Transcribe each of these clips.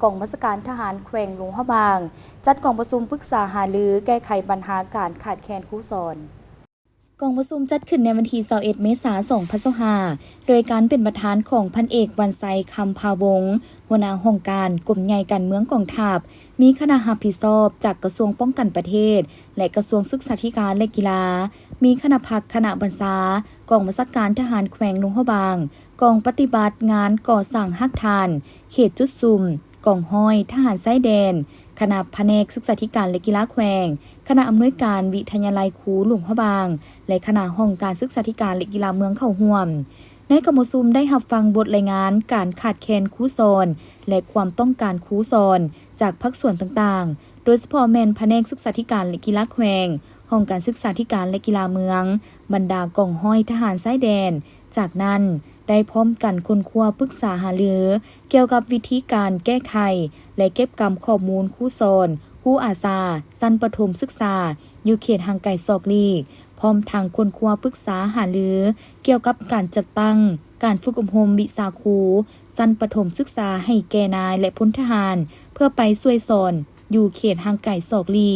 ກອງບັນຊາການທະຫານແຂວງຫຼວງພະບາງ ຈັດກອງປະຊຸມປຶກສາຫາລືແກ້ໄຂບັນຫາການຂາດແຄນຄູສອນ. ກອງປະຊຸມຈັດຂຶ້ນໃນວັນທີຊາວເອັດ ເມສາ ສອງພັນຊາວຫ້າ ໂດຍການເປັນປະທານຂອງພັນເອກ ວັນໄຊ ຄຳພາວົງ ຫົວໜ້າຫ້ອງການກົມໃຫຍ່ການເມືອງກອງທັບ, ມີຄະນະຮັບຜິດຊອບຈາກກະຊວງປ້ອງກັນປະເທດ ແລະ ກະຊວງສຶກສາທິການ ແລະ ກິລາ, ມີຄະນະພັກຄະນະບັນຊາ ກອງບັນຊາການທະຫານແຂວງຫຼວງພະບາງ, ກອງປະຕິບັດງານກໍ່ສ້າງຮາກຖານ ເຂດຈຸດສຸມ, ກອງຮ້ອຍທະຫານຊາຍແດນ, ຄະນະພະແນກສຶກສາທິການ ແລະ ກິລາແຂວງ, ຄະນະອຳນວຍການວິທະຍາໄລຄູຫຼວງພະບາງ ແລະ ຄະນະຫ້ອງການສຶກສາທິການ ແລະ ກິລາເມືອງເຂົ້າຮ່ວມ. ໃນກອງປະຊຸມໄດ້ຮັບຟັງບົດລາຍງານການຂາດແຄນຄູສອນ ແລະ ຄວາມຕ້ອງການຄູສອນຈາກພາກສ່ວນຕ່າງໆ, ໂດຍສະເພາະແມ່ນພະແນກສຶກສາທິການ ແລະ ກິລາແຂວງ, ຫ້ອງການສຶກສາທິການ ແລະ ກິລາເມືອງ, ບັນດາກອງຮ້ອຍທະຫານຊາຍແດນ. ຈາກນັ້ນໄດ້ພ້ອມກັນຄົ້ນຄວ້າປຶກສາຫາລືກ່ຽວກັບວິທີການແກ້ໄຂ ແລະ ເກັບກຳຂໍ້ມູນຄູສອນ, ຄູອາສາ ຊັ້ນປະຖົມສຶກສາ ຢູ່ເຂດຫ່າງໄກສອກຫຼີກ, ພ້ອມທັງຄົ້ນຄວ້າປຶກສາຫາລືກ່ຽວກັບການຈັດຕັ້ງການຝຶກອົບຮົມວິຊາຄູຊັ້ນປະຖົມສຶກສາໃຫ້ແກ່ນາຍ ແລະ ພົນທະຫານ ເພື່ອໄປຊ່ວຍສອນຢູ່ເຂດຫ່າງໄກສອກຫຼີ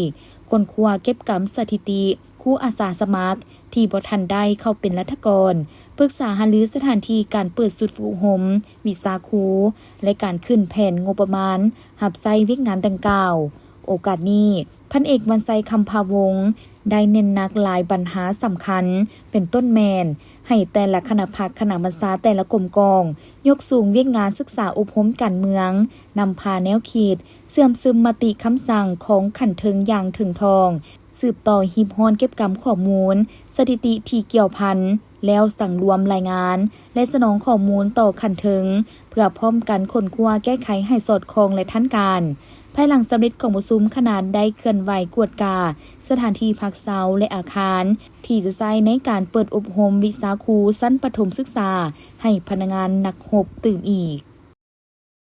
ກ, ຄົ້ນຄວ້າເກັບກຳສະຖິຕິ ຄູອາສາສະໝັກທີ່ບໍ່ທັນໄດ້ເຂົ້າເປັນລັດຖະກອນ, ປຶກສາຫາລືສະຖານທີ່ການເປີດຊຸດຝຶກອົບຮົມວິຊາຄູ ແລະ ການຂຶ້ນແຜນງົບປະມານຮັບໃຊ້ວຽກງານດັ່ງກ່າວ. ໂອກາດນີ້, ພັນເອກ ວັນໄຊ ຄຳພາວົງ ໄດ້ເນັ້ນໜັກຫຼາຍບັນຫາສຳຄັນ, ເປັນຕົ້ນແມ່ນໃຫ້ແຕ່ລະຄະນະພັກຄະນະບັນຊາແຕ່ລະກົມກອງ ຍົກສູງວຽກງານສຶກສາອົບຮົມການເມືອງ, ນຳພາແນວຄິດ, ເຊື່ອມຊຶມມະຕິຄຳສັ່ງຂອງຂັ້ນເທິງຢ່າງເຖິງຖອງ, ສືບຕໍ່ຮີບຮ້ອນເກັບກຳຂໍ້ມູນ, ສະຖິຕິທີ່ກ່ຽວພັນ, ແລ້ວສັງລວມລາຍງານ ແລະ ສະໜອງຂໍ້ມູນຕໍ່ຂັ້ນເທິງ ເພື່ອພ້ອມກັນຄົ້ນຄວ້າແກ້ໄຂໃຫ້ສອດຄ່ອງ ແລະ ທັນການ. ພາຍຫຼັງສຳເລັດກອງປະຊຸມ, ຄະນະໄດ້ເຄື່ອນໄຫວກວດກາສະຖານທີ່ພັກເຊົາ ແລະ ອາຄານທີ່ຈະໃຊ້ໃນການເປີດອົບຮົມວິຊາຄູຊັ້ນປະຖົມສຶກສາໃຫ້ພະນັກງານນັກຮົບຕື່ມອີກ.